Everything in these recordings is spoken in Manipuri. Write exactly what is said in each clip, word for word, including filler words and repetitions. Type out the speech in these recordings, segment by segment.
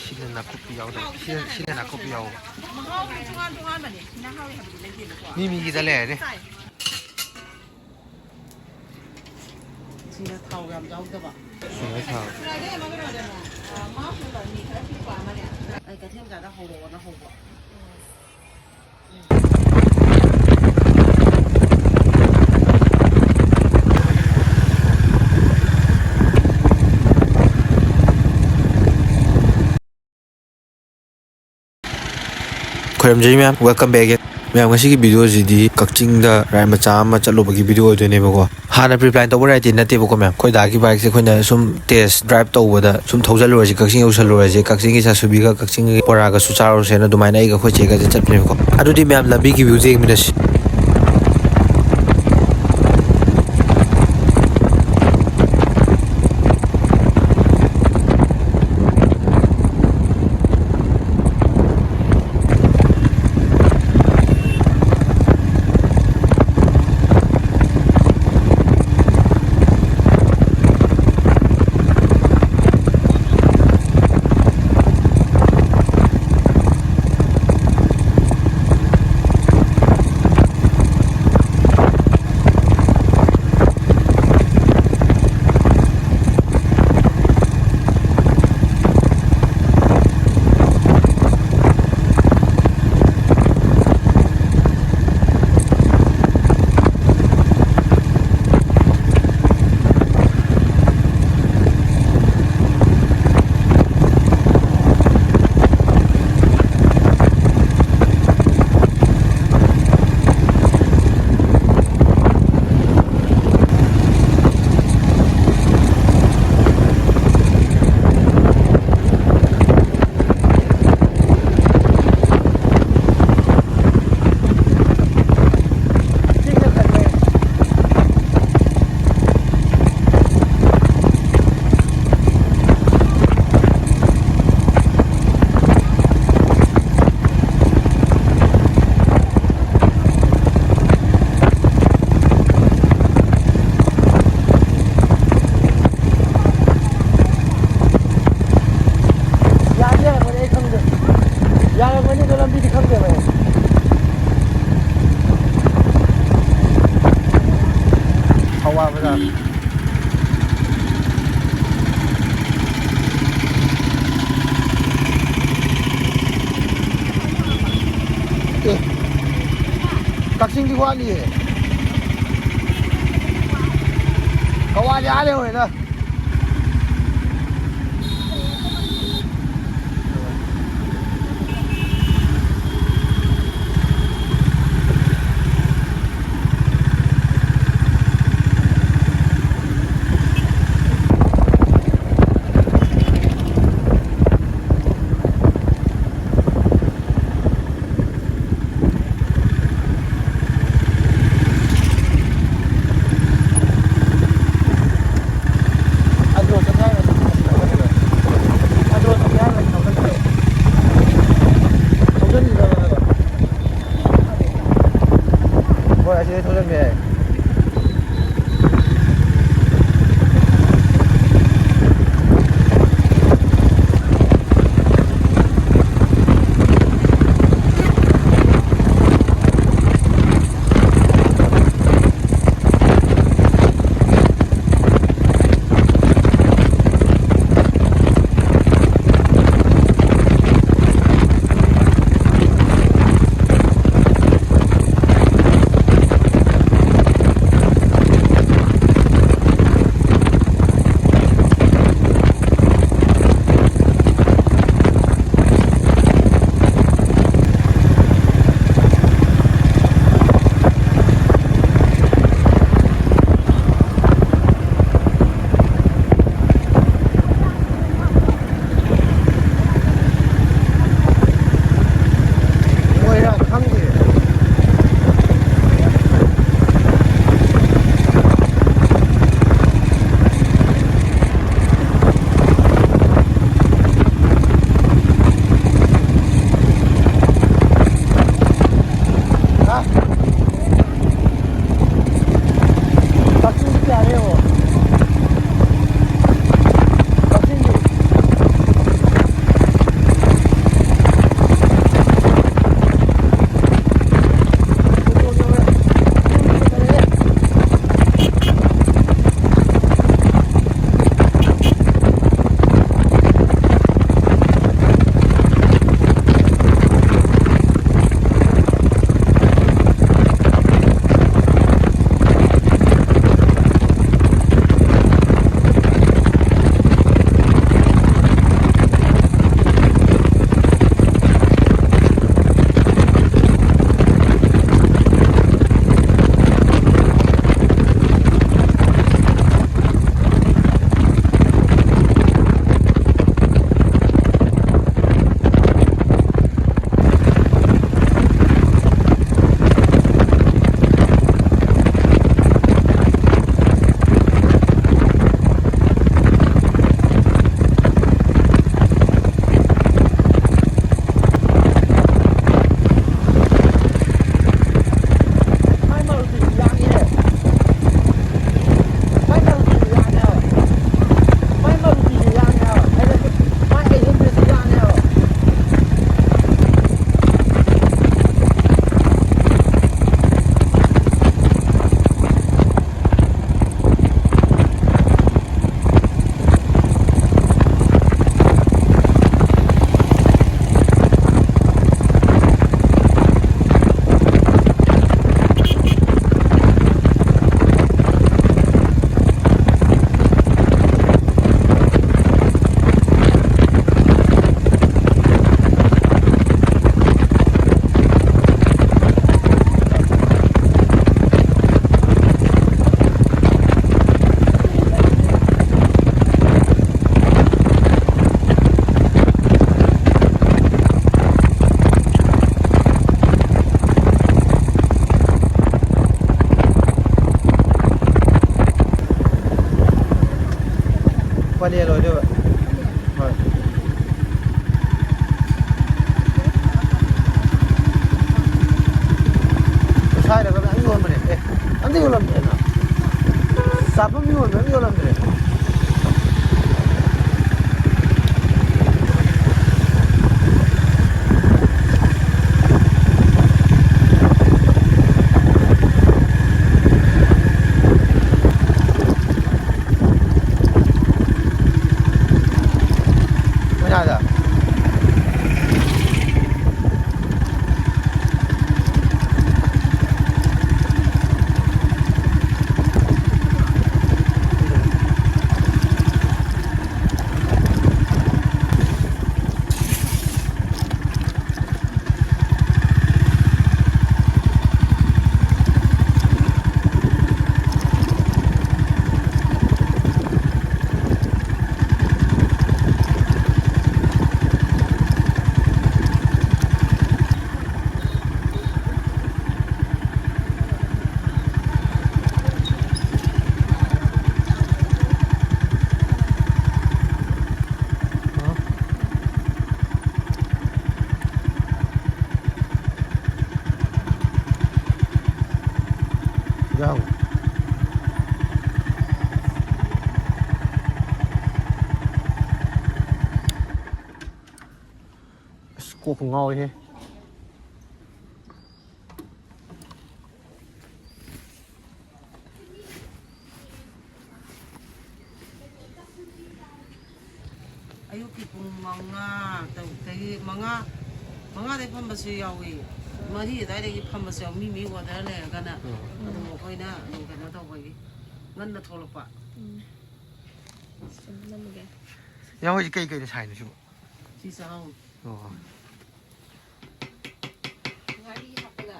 ꯁꯤꯅ ꯅꯥꯀꯨꯞꯄꯤ ꯌꯥꯎꯗꯕ꯫ ꯁꯤꯅ, ꯁꯤꯅ ꯅꯥꯀꯨꯞꯄꯤ ꯌꯥꯎꯕ꯫ ꯃꯍꯥꯎꯗꯤ ꯇꯣꯉꯥꯟ ꯇꯣꯉꯥꯟꯕꯅꯦ꯫ ꯁꯤꯅ ꯍꯥꯎꯋꯦ ꯍꯥꯏꯕꯗꯤ ꯂꯩꯇꯦꯕꯀꯣ꯫ ꯃꯤ ꯃꯤꯒꯤꯗ ꯂꯩꯔꯅꯤ꯫ ꯆꯥꯏ꯫ ꯁꯤꯅ ꯊꯥꯎ ꯌꯥꯝ ꯌꯥꯎꯗꯕ꯫ ꯁꯤꯅ ꯊꯥꯎ꯫ ꯐ꯭ꯔꯥꯏꯗꯦ ꯑꯃ ꯀꯩꯅꯣꯗꯅꯦ, ꯑ, ꯃꯥꯎꯁ ꯅꯝꯕꯔ ꯃꯤ ꯈꯔ ꯄꯤꯛꯄ ꯑꯃꯅꯦ꯫ ꯑꯩ ꯀꯩꯊꯦꯜ ꯃꯆꯥꯗ ꯍꯧꯔꯛꯑꯣꯅ ꯍꯧꯕ꯫ ꯈꯣꯏꯔꯝꯖꯔꯤ ꯃꯌꯥꯝ, welcome back again꯫ ꯃꯌꯥꯝ, ꯉꯁꯤꯒꯤ video ꯁꯤꯗꯤ ꯀꯛꯆꯤꯡꯗ ride ꯃꯆꯥ ꯑꯃ ꯆꯠꯂꯨꯕꯒꯤ video ꯑꯣꯏꯗꯣꯏꯅꯦꯕꯀꯣ꯫ ꯍꯥꯟꯅ pre-plan ꯇꯧꯕ ride ꯇꯤ ꯅꯠꯇꯦꯕꯀꯣ ꯃꯌꯥꯝ꯫ ꯑꯩꯈꯣꯏ ꯗꯥꯒꯤ bike ꯁꯦ ꯑꯩꯈꯣꯏꯅ ꯁꯨꯝ test drive ꯇꯧꯕꯗ ꯁꯨꯝ ꯊꯧꯖꯜꯂꯨꯔꯁꯤ, ꯀꯛꯆꯤꯡ ꯌꯧꯁꯜꯂꯨꯔꯁꯤ, ꯀꯛꯆꯤꯡꯒꯤ ꯆꯥꯁꯨꯕꯤꯒ ꯀꯛꯆꯤꯡꯒꯤ ꯕꯣꯔꯥꯒꯁꯨ ꯆꯥꯔꯨꯔꯁꯦꯅ ꯑꯗꯨꯃꯥꯏꯅ ꯑꯩꯒ ꯑꯩꯈꯣꯏ ꯆꯦꯒꯁꯦ ꯆꯠꯄꯅꯦꯕꯀꯣ꯫ ꯑꯗꯨꯗꯤ ꯃꯌꯥꯝ, ꯂꯝꯕꯤꯒꯤ view ꯁꯦ ꯌꯦꯡꯃꯤꯟꯅꯁꯤ꯫ ꯌꯥꯔꯝꯒꯅꯤ ꯑꯗꯣ, ꯂꯝꯕꯤꯗꯤ ꯈꯪꯗꯦꯕ ꯑꯩ꯫ ꯊꯧꯕꯥꯜ ꯕꯖꯥꯔ꯫ ꯑꯦ, ꯀꯛꯆꯤꯡꯗꯤ ꯋꯥꯠꯂꯤꯌꯦ꯫ ꯀꯋꯥꯗꯤ ꯑꯥ ꯂꯩꯍꯧꯔꯦꯗ꯫ ꯌꯣꯜꯂꯝꯗ꯭ꯔꯦꯅ꯫ ꯆꯥꯐꯝ ꯌꯣꯟꯕ ꯑꯃ ꯌꯣꯜꯂꯝꯗ꯭ꯔꯦ꯫ ꯃꯌꯥꯗ꯫ ꯌꯥꯎ꯫ ꯑꯁ, ꯀꯣꯛꯄꯨ ꯉꯥꯎꯋꯤꯍꯦ꯫ ꯑꯌꯨꯛꯀꯤ ꯄꯨꯡ ꯃꯉꯥ, ꯇꯔꯨꯛꯇꯒꯤ, ꯃꯉꯥ, ꯃꯉꯥꯗꯒꯤ ꯐꯝꯕꯁꯨ ꯌꯥꯎꯏ, ꯃꯔꯤ ꯑꯗꯨꯋꯥꯏꯗꯒꯤ ꯐꯝꯕꯁꯨ ꯌꯥꯎꯏ, ꯃꯤ ꯃꯤ order ꯂꯩꯔꯒꯅ꯫ ꯎꯝ꯫ ꯑꯗꯨꯝ ꯑꯩꯈꯣꯏꯅ ꯑꯗꯨꯝ ꯀꯩꯅꯣ ꯇꯧꯕꯒꯤ, ꯉꯟꯅ ꯊꯣꯛꯂꯛꯄ꯫ ꯎꯝ꯫ ꯁꯨꯝ ꯅꯝꯃꯒꯦ꯫ ꯌꯥ, ꯍꯧꯖꯤꯛ ꯀꯩ ꯀꯩꯅꯣ ꯁꯥꯏꯅꯣ ꯁꯤꯕꯣ? ꯁꯤ ꯆꯥꯛꯍꯥꯎ꯫ ꯑꯣ꯫ ꯉꯥꯔꯤ ꯍꯥꯞꯄꯒ꯫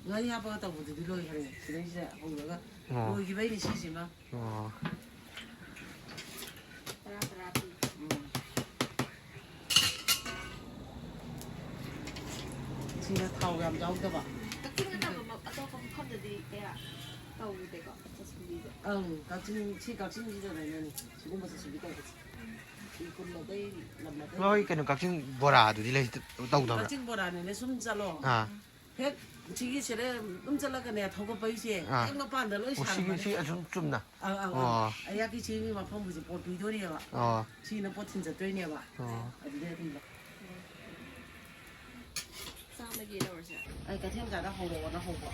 ꯉꯥꯔꯤ ꯍꯥꯞꯄꯒ ꯇꯧꯕꯗꯨꯗꯤ ꯂꯣꯏꯈ꯭ꯔꯦ꯫ ꯁꯤꯗꯩꯁꯤꯗ ꯍꯧꯔꯒ ꯑꯣ꯫ ꯂꯣꯏꯈꯤꯕꯩꯅꯤ ꯁꯤꯁꯤꯃ꯫ ꯑꯣ꯫ ꯇꯔꯥ ꯇꯔꯥ ꯄꯤ꯫ ꯎꯝ꯫ ꯁꯤꯅ ꯊꯥꯎ ꯌꯥꯝ ꯌꯥꯎꯗꯕ꯫ ꯀꯛꯆꯤꯡ ꯅꯠꯇꯕ ꯃ-, ꯑꯇꯣꯞꯄ ꯃꯐꯝꯗꯗꯤ ꯀꯌꯥ ꯇꯧꯗꯦꯀꯣ, ꯆꯥꯁꯨꯕꯤꯁꯦ? ꯑꯪ, ꯀꯛꯆꯤꯡ, ꯁꯤ ꯀꯛꯆꯤꯡꯁꯤꯗꯅꯦ ꯁꯤꯒꯨꯝꯕ ꯆꯥꯁꯨꯕꯤ ꯇꯧꯕꯁꯦ꯫ ꯁꯤ ꯈꯨꯜ ꯑꯇꯩ ꯂꯝ ꯑꯇꯩ ꯅꯣꯏ ꯀꯩꯅꯣ ꯀꯛꯆꯤꯡ ꯕꯣꯔꯥꯗꯨꯗꯤ ꯂꯩ-, ꯇꯧꯗꯕ꯭ꯔꯥ? ꯀꯛꯆꯤꯡ ꯕꯣꯔꯥꯅꯤꯅꯦ, ꯁꯨꯝ ꯆꯠꯂꯣ꯫ ꯑꯥ꯫ ꯍꯦꯛ ꯁꯤꯒꯤ ꯁꯤꯗ ꯑꯗꯨꯝ ꯆꯠꯂꯒꯅꯦ, ꯊꯧꯒꯠꯄꯩꯁꯦ ꯑꯥ꯫ ꯍꯦꯛ ꯃꯄꯥꯟꯗ ꯂꯣꯏ ꯑꯣ, ꯁꯤꯒꯤ, ꯁꯥꯔꯝꯃꯅꯤ꯫ ꯁꯤ ꯑꯁꯨꯝ ꯆꯨꯝꯅ? ꯑꯥ, ꯑꯥ, ꯑꯥ꯫ ꯑꯣ꯫ ꯑꯩꯍꯥꯛꯀꯤ ꯁꯤꯒꯤ ꯃꯐꯝꯕꯨꯁꯦ ꯄꯣꯠ ꯄꯤꯗꯣꯏꯅꯦꯕ꯫ ꯑꯣ꯫ ꯁꯤꯅ ꯄꯣꯠ ꯊꯤꯟ ꯆꯠꯇꯣꯏꯅꯦꯕ꯫ ꯑꯣ꯫ ꯑꯗꯨꯗꯩ ꯑꯗꯨꯝ ꯂꯧ-, ꯆꯥꯝꯃꯒꯤ ꯂꯧꯔꯁꯦ꯫ ꯑꯩ ꯀꯩꯊꯦꯜ ꯃꯆꯥꯗ ꯍꯧꯔꯛꯑꯣꯅ ꯍꯧꯕ꯫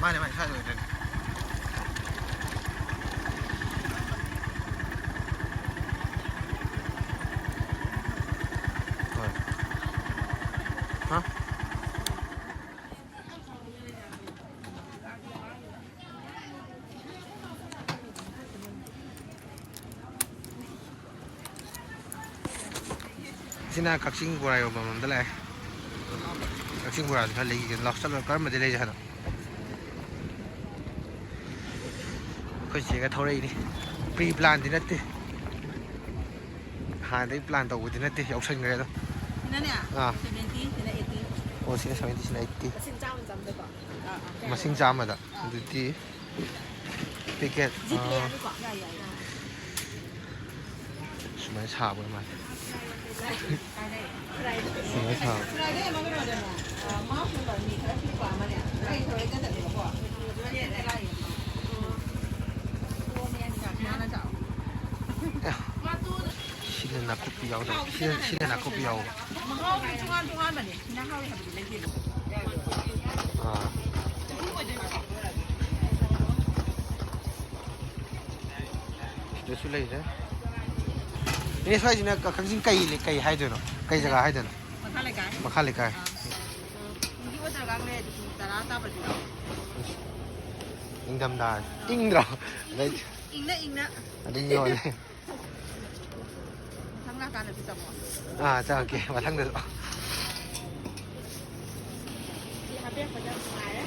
ꯃꯥꯅꯦ, ꯃꯥꯅꯦ, ꯁ꯭ꯋꯥꯏꯗ ꯑꯣꯏꯗꯣꯏꯅꯦ꯫ ꯍꯣꯏ꯫ ꯍꯥ? ꯁꯤꯅ ꯀꯛꯆꯤꯡ ꯕꯣꯔꯥ ꯌꯣꯟꯐꯝ ꯑꯝꯗ ꯂꯥꯛꯑꯦ꯫ ꯀꯛꯆꯤꯡ ꯕꯣꯔꯥꯁꯦ ꯈꯔ ꯂꯩꯈꯤꯒꯦ꯫ ꯂꯥꯎ ꯆꯠꯂꯣ꯫ ꯀꯔꯝꯕꯗꯤ ꯂꯩꯁꯦ ꯍꯥꯏꯅꯣ? ꯑꯩꯈꯣꯏ ꯆꯦꯒ ꯊꯧꯔꯛꯏꯅꯤ꯫ ꯄ꯭ꯔꯤ ꯄ꯭ꯂꯥꯟꯗꯤ ꯅꯠꯇꯦ꯫ ꯍꯥꯟꯅꯗꯒꯤ ꯄ꯭ꯂꯥꯟ ꯇꯧꯕꯗꯤ ꯅꯠꯇꯦ꯫ ꯌꯥꯎꯁꯟꯈ꯭ꯔꯦ ꯑꯗꯣ꯫ ꯁꯤꯅꯅꯦ, ꯑꯥ꯫ ꯁꯚꯦꯟꯇꯤ, ꯁꯤꯅ ꯑꯩꯠꯇꯤ꯫ ꯑꯣ, ꯁꯤꯅ ꯁꯚꯦꯟꯇꯤ, ꯁꯤꯅ ꯑꯩꯠꯇꯤ꯫ ꯃꯁꯤꯡ ꯆꯥꯝꯃ ꯆꯥꯝꯗꯀꯣ꯫ ꯑꯥ, ꯑꯥ꯫ ꯃꯁꯤꯡ ꯆꯥꯝꯃꯗ꯫ ꯑꯥ꯫ ꯑꯗꯨꯗꯤ ꯄꯦꯀꯦꯠ, ꯖꯤꯄꯦ ꯑꯥ, ꯌꯥꯅꯤꯀꯣ? ꯌꯥꯏ, ꯌꯥꯏ, ꯌꯥꯏ꯫ ꯁꯨꯃꯥꯏꯅ ꯁꯥꯕ ꯑꯣꯏ ꯃꯥꯜꯂꯦ꯫ ꯁꯨꯃꯥꯏꯅ ꯁꯥꯕ꯫ ꯑꯦ, ꯁꯤꯅ ꯅꯥꯀꯨꯞꯄꯤ ꯌꯥꯎꯗꯕ꯫ ꯁꯤꯅ, ꯁꯤꯅ ꯅꯥꯀꯨꯞꯄꯤ ꯌꯥꯎꯕ꯫ ꯃꯍꯥꯎꯁꯨ ꯇꯣꯉꯥꯟ ꯇꯣꯉꯥꯟꯕꯅꯦ꯫ ꯁꯤꯅ ꯍꯥꯎꯋꯤ ꯍꯥꯏꯕꯗꯤ ꯂꯩꯇꯦꯕ꯫ ꯑꯥ꯫ ꯁꯤꯗꯁꯨ ꯂꯩꯔꯦ꯫ ꯏꯅꯦ, ꯁ꯭ꯋꯥꯏꯁꯤꯅ ꯀ-, ꯀꯛꯆꯤꯡ ꯀꯩ ꯂꯩ-, ꯀꯩ ꯍꯥꯏꯗꯣꯏꯅꯣ? ꯀꯩ ꯖꯒꯥ ꯍꯥꯏꯗꯣꯏꯅꯣ? ꯃꯈꯥ ꯂꯩꯀꯥꯏ꯫ ꯃꯈꯥ ꯂꯩꯀꯥꯏ꯫ ꯑꯥ꯫ ꯄꯨꯡꯒꯤ ꯑꯣꯏꯗ꯭ꯔꯀꯥꯟ ꯂꯩꯔꯗꯤ ꯄꯨꯡ ꯇꯔꯥ ꯇꯥꯕꯗꯤ ꯌꯥꯎꯋꯦ꯫ ꯅꯤꯡꯊꯝꯊꯥ꯫ ꯏꯪꯗ꯭ꯔꯣ? ꯑꯗꯩ ꯏꯪꯅ ꯏꯪꯅ꯫ ꯑꯗꯨꯝ ꯌꯣꯜꯂꯦ꯫ ꯃꯊꯪ ꯂꯥꯛꯀꯥꯟꯗꯗꯤ ꯆꯪꯉꯣ꯫ ꯑꯥ, ꯆꯪꯉꯛꯀꯦ ꯃꯊꯪꯗꯁꯨ꯫ ꯁꯤ ꯍꯥꯞꯄꯤꯔꯛꯄꯁꯦ ꯌꯥꯝ ꯅꯨꯡꯉꯥꯏꯔꯦ꯫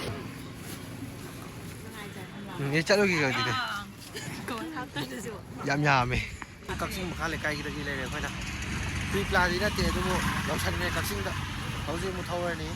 ꯅꯨꯡꯉꯥꯏꯖꯔꯦ꯫ ꯎꯝ, ꯑꯩ ꯆꯠꯂꯨꯈꯤꯒꯦ ꯑꯗꯨꯗꯤ꯫ ꯑꯥ꯫ ꯀꯃꯥꯏ ꯍꯥꯞꯇꯣꯏꯅꯣ ꯁꯤꯕꯣ? ꯌꯥꯝ ꯌꯥꯝꯃꯦ꯫ ꯀꯛꯆꯤꯡ ꯃꯈꯥ ꯂꯩꯀꯥꯏꯒꯤꯗꯒꯤ ꯂꯩꯔꯦ ꯑꯩꯈꯣꯏꯅ꯫ ꯄ꯭ꯔꯤ ꯄ꯭ꯂꯥꯟꯗꯤ ꯅꯠꯇꯦ, ꯑꯗꯨꯕꯨ ꯌꯧꯁꯟꯈ꯭ꯔꯦ ꯀꯛꯆꯤꯡꯗ꯫ ꯍꯧꯖꯤꯛ ꯑꯃꯨꯛ ꯊꯧꯔꯅꯤ꯫